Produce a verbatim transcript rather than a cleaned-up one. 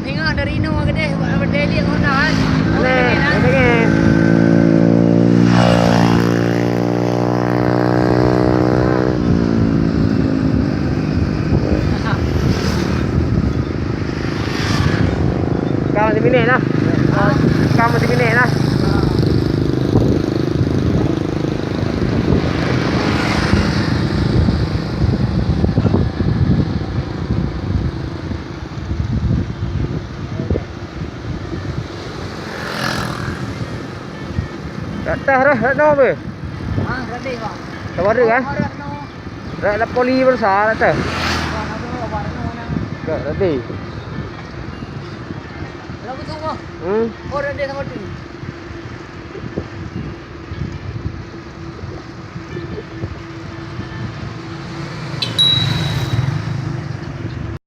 Tengok dari inoe keudeh, buat apa, Delhi Honda kan? Oh, Nah, ini kan? Ini kan. Kau masih minit lah. Kau masih minit lah. Kat atas dah, kat nyoe beh. Ha, rot deh, Bang. Sabar deh, kan? Oh, rot nyoe. Rot lapoli berusaha kat atas. Bang, apa, Bang, rot nyoe, nah. Kat rot deh. Lalu tu, Bang. Hmm. Oh, rot deh sama tu.